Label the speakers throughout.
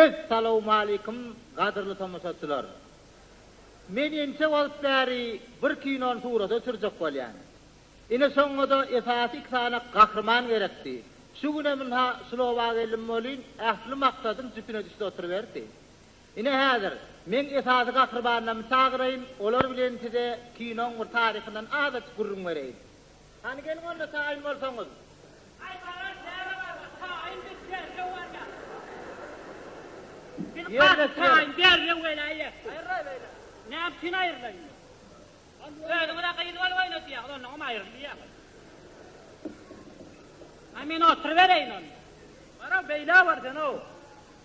Speaker 1: Essalawmaleýkim gadyrly tomaşaçylar. Men ençe wagt bäri bir kinony surata düşürjek bolýan. Ine şoňada esasy iki sany gahryman gerekdi. Şu günem ynha şul oba geldim welin ähli maksadym jüpüne düşdi oturyberdi. Ine häzir meň esasy gahrymanlarymy çagyraýyn olar bilen size kinoň bir taryhyndan azajyk gürrüň bereýin. Hany geliň onda taýyn bolsaňyz.
Speaker 2: Aý barar näme bar taýyn biz derrew barýas. Biz gaty taýyn derrew geläýýäs. Aýrylaý beýle. Näme üçin aýrylaýyn men. Özüňiz-ä gyz bolup oýnadýaňyz onnoňam aýryl diýýäňiz. A men oturybereýin onda.
Speaker 3: Bar-a beýlä bar sen-ow.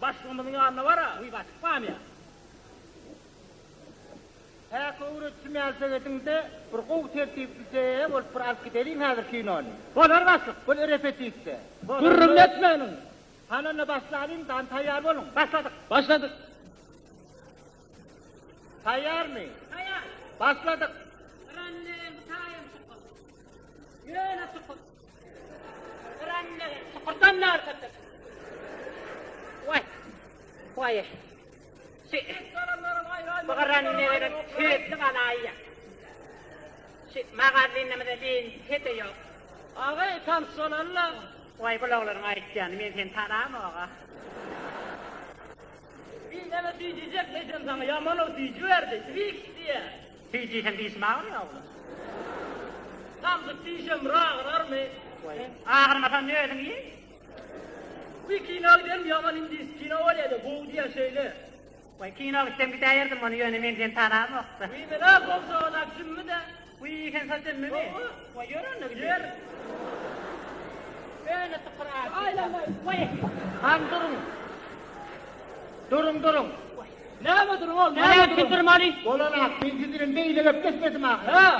Speaker 3: Başlygymyzyň ýanyna bar-a.
Speaker 2: Wiý başlyk barmyýa.
Speaker 1: Häki öwredişim ýaly ediňde bir gowy tertiplije bolup bir alyp gideliň häzir kinony.
Speaker 2: Bolar başlyk.
Speaker 1: Bul repetisiýa.
Speaker 3: Gürrüňini etmäniň.
Speaker 1: Hany onda başlalyň dan taýýar boluň.
Speaker 2: Başladyk.
Speaker 3: Başladyk.
Speaker 1: Taýýarmy?
Speaker 2: Taýýar.
Speaker 1: Başladyk.
Speaker 2: Gyran bu taýam çukur. Ýöne çukur. Gyran çukurdan närse. Waý. Waý. Tüýsli galaýýa. Şu magazynymyzda lente-de ýok.
Speaker 3: Aga, tanyş bolaly-la.
Speaker 2: Waý, bul oglanyň aýtýany, men seni tanamok-a.
Speaker 3: Bi näme süýjüjek meýsem saňa, ýaman-ow süýji berdi, Twix diýýä.
Speaker 2: Süýjüsem dişim agyrýa, oglan.
Speaker 3: Samsyk dişem bir agyrarmy?
Speaker 2: Waý, agyrmasa onda özüň iý.
Speaker 3: Bi kino gidelim ýaman indis kino bolýada gowy diýýä şeýle.
Speaker 2: Waý kino gitsem gidäýerdim ony ýöne men seni tanamokda.
Speaker 3: Wiý menä gowşagalak jümmüdä.
Speaker 2: Wiý sen şol jümmümi?
Speaker 3: Hawa.
Speaker 2: Waý ýör onda gidelim.
Speaker 3: Ýör.
Speaker 2: Ýöne çykyr aşyk.
Speaker 3: Aýlanmaý.
Speaker 2: Waý.
Speaker 1: Hany duruň. Duruň duruň.
Speaker 3: Näme duruň ol näme
Speaker 2: duruň. Durmaly.
Speaker 1: Bolanok men siz bilen beýle gepleşmedim ahyry.
Speaker 3: Hä.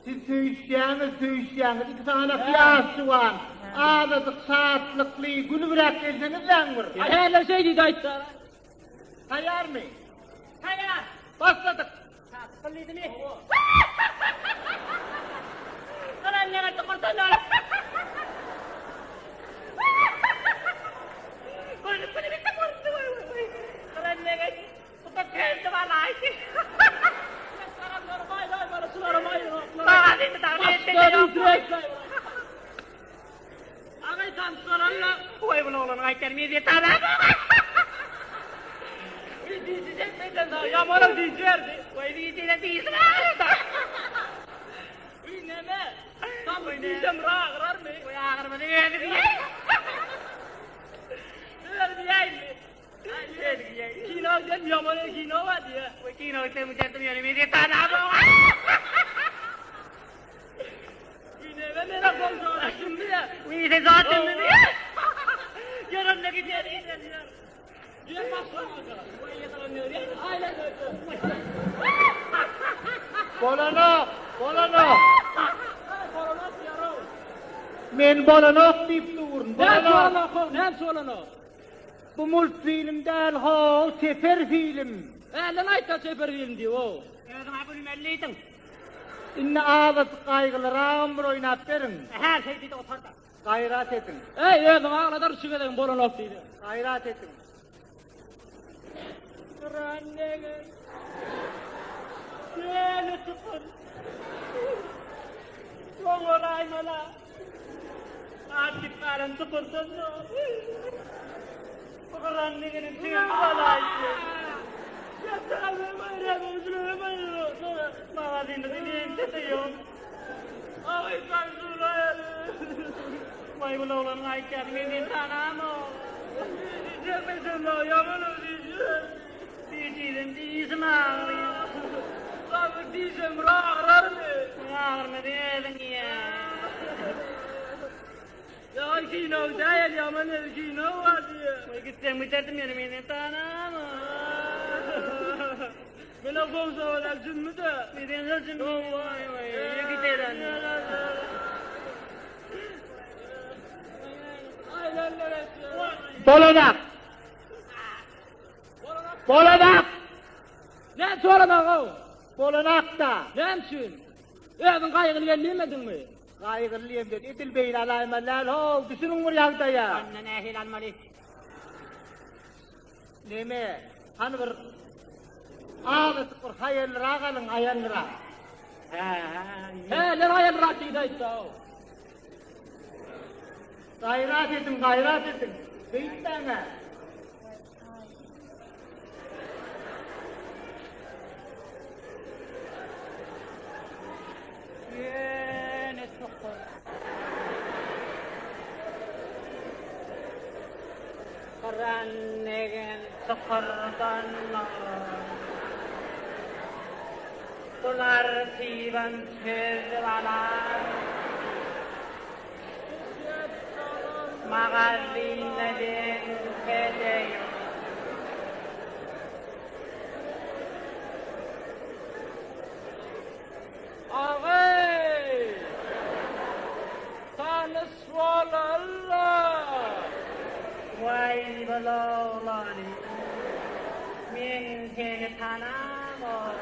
Speaker 1: Siz söýüşýäňiz, söýüşýäňiz, iki sany ýaş juwan, azajyk şatlykly, gülübräk gelseňizläň bir.
Speaker 3: Hälem şeý diýdi aýtdy.
Speaker 1: Taýýarmy?
Speaker 2: Taýýar.
Speaker 1: Başladyk.
Speaker 2: Şatlykly diýdimi? Ulan näme çukurdan alyp. Gülüp gülüp çukurdy. Ulan näme Bu-da tezdi balaýdy. Goý bul oglanyň aýtýany men seni tanamok.
Speaker 3: Ýamanam diýji berdi.
Speaker 2: Goý diýjine diýsin agyrda.
Speaker 3: Uý neme? Tam diýsem agyrarmy?
Speaker 2: Goý agyrmasa özi diýeýin.
Speaker 3: Özi diýäýinmi? Kino gidem ýaman el kino bar diýe.
Speaker 2: Goý kino gitsem giderdim ýöne men seni tanamok.
Speaker 3: Neme mena bolsa şimdi ya.
Speaker 2: Uý sen zaten mi? Ýör onda gidýär.
Speaker 3: Ýer başlamadı.
Speaker 1: Bolanok, bolanok. Men bolanok diýip durun.
Speaker 3: Bolanok, näme bolanok?
Speaker 1: Bu multfilm däl how, çeper film.
Speaker 3: Älden aýtda çeper film diýip how.
Speaker 2: Özüň-ä gülmelidiň.
Speaker 1: Indi azajyk gaýgylyragam bir oýnap beriň.
Speaker 2: Hä, şeý diýdi oturda.
Speaker 1: Gaýrat ediň.
Speaker 3: Eý, özüň agladar şu gezegiň bolanok diýdi.
Speaker 1: Gaýrat ediň.
Speaker 3: Duran degil. Ýöne çykyr. Oňaraýmala. Aşyk galan çukurdan Bu gyran degeniň tüýi balaýdy.
Speaker 2: Magazynda ýok. Waý bul oglanyň aýtýany men seni tanamok. Diýjiden dişim agyrýar.
Speaker 3: Dişim agyrarmy?
Speaker 2: Agyrmasa özüň iýä.
Speaker 3: Ýa kino däl ýaman el kino bar diýýä.
Speaker 2: Waý gitsem giderdim ýöne men seni tanamok.
Speaker 3: Mena gowşagalak jümmü-de.
Speaker 2: Meden şol jümmi. Waý waý gider
Speaker 1: Bolanak. Bolanak.
Speaker 3: Näme soranak-ow?
Speaker 1: Bolanak-da.
Speaker 3: Näme üçin? Özüň gaýgyly gel diýmediňmi?
Speaker 1: Gaýgyly diýemde edil beýle alaýmaly däl-how, düşüniň bir ýagdaýa.
Speaker 2: Onda nähili almaly?
Speaker 1: Neme, hany bir azajyk bir haýallyrak alyň, aýallyrak.
Speaker 2: Hä,
Speaker 3: Hä, ler aýallyrak diýdi aýtdy-ow.
Speaker 1: Gaýrat ediň, gaýrat ediň. Beýtmäň-ä.
Speaker 2: Ýöne çukur. Gyran degen çukurdan Bular syban çözüp alan. Magazyna beňsedeýin.
Speaker 3: Agy! Tanyş bolaly-la!
Speaker 2: Waý, bul oglany! Men seni tanamok.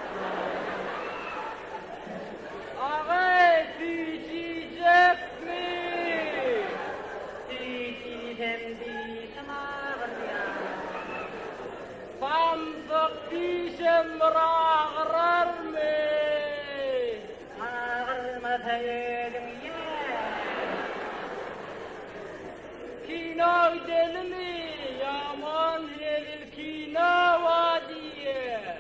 Speaker 3: Agy, süýjüjekmi?
Speaker 2: Süýt iýsem dişim agyrýar.
Speaker 3: Samsyk dişem bir agyrarmy?
Speaker 2: Agyrmasa özüň ýe.
Speaker 3: Kino gidelimi? Ýaman hezil kino bar diýýä.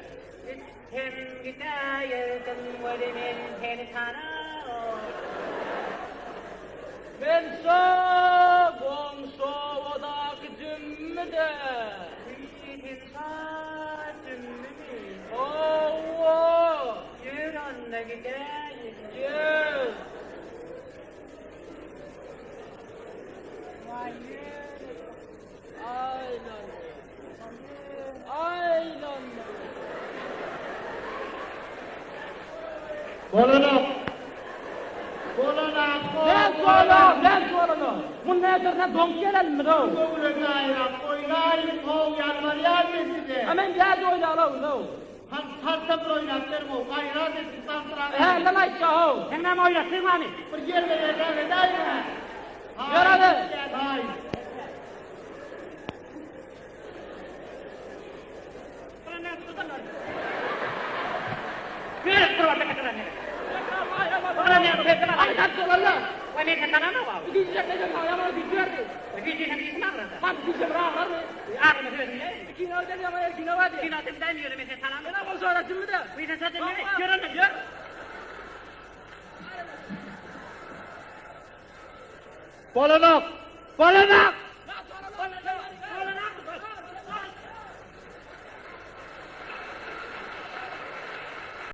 Speaker 2: Gitsem gidäýerdim weli men seni tanamok.
Speaker 3: Men şo goňşy obadaky Jümmüde.
Speaker 2: Wiý, sen şo Jümmümi?
Speaker 3: Hawa.
Speaker 2: Ýör onda gidäýin.
Speaker 3: Ýör.
Speaker 2: Waý, ýöne.
Speaker 3: Aýlandy. Aýlandy.
Speaker 1: Bolanok. Bolanok.
Speaker 3: Men bolanok, men bolanok. Mun näderine doňup gelelim biz-ow.
Speaker 1: Göwremi aýrap oýnaýyn, how ýalbarýan men size.
Speaker 3: A men däl oýnala-ow.
Speaker 1: Han tarsa bir oýnap beriň-ow, gaýrat ediň, samsyrak.
Speaker 3: Hä, men aýtja-ow.
Speaker 2: Sen näme oýnatdyň many?
Speaker 1: Bir ýerbe-ýerräk edäýiň-ä.
Speaker 3: Ýör hany.
Speaker 1: Haý. Bolanok! Bolanok!